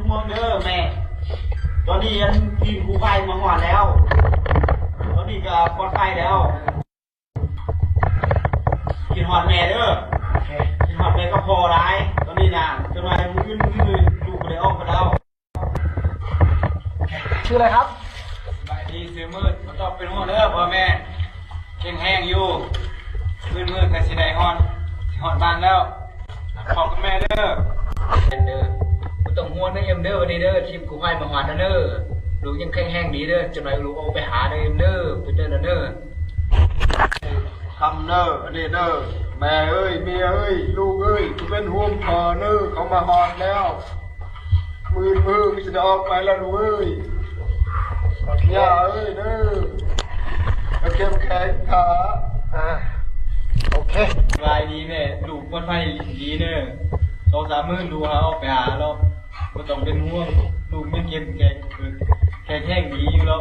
ຫ່ວງເດີແມ່. ຕອນນີ້ອັນ ທີມກູ້ໄພມາຮອດແລ້ວ. ຕອນນີ້ກໍປອດໄພແລ້ວ. ຄິດຮອດແມ່ເດີ. ຄິດຮອດແມ່ກັບພໍ່ຫຼາຍ. ຕອນນີ້ນະ ຈັກໜ້ອຍມື້ອື່ນມື້ອື່ນ ລູກກໍໄດ້ອອກໄປແລ້ວ. ຊື່ອະໄລຄັບ? ສະບາຍດີ ຊື່ມືດ. ບໍ່ຕ້ອງເປັນຫ່ວງເດີພໍ່ແມ່ ແຂງແຮງຢູ່. ມື້ອື່ນກໍຊິໄດ້ຮອດ ຊິຮອດບ້ານແລ້ວ. ພໍ່ກັບແມ່ເດີ. ເດີ ບໍ່ຕ້ອງຫ່ວງເດີເອັມເດີ. ວັນນີ້ເດີ ທີມກູ້ໄພມາຮອດແລ້ວເດີ. ລູກຍັງແຂງແຮງດີເດີ. ຈັກໜ້ອຍລູກອອກໄປຫາເດີເອັມເດີ. ເປັນເດີເດີ. ຄຳເດີ ອັນນີ້ເດີ. ແມ່ເອີຍ ເມຍເອີຍ ລູກເອີຍ ບໍ່ເປັນຫ່ວງພໍ່ເດີ. ເຂົາມາຮອດແລ້ວ. ມື້ອື່ນມື້ກໍຊິໄດ້ອອກໄປແລ້ວລູກເອີຍ. ຍ່າເອີຍເດີ ເຂົ້ມແຂງຂາ. ອ່າ ໂອເຄ. ສະບາຍດີແມ່ ລູກປອດໄພດີເດີ. ສອງສາມມື້ລູກຫາອອກໄປຫາແລ້ວ. ບໍ່ຕ້ອງເປັນຫ່ວງ ລູກຍັງເຂັ້ມແຂງ ແຂງແຮງດີຢູ່ແລ້ວ.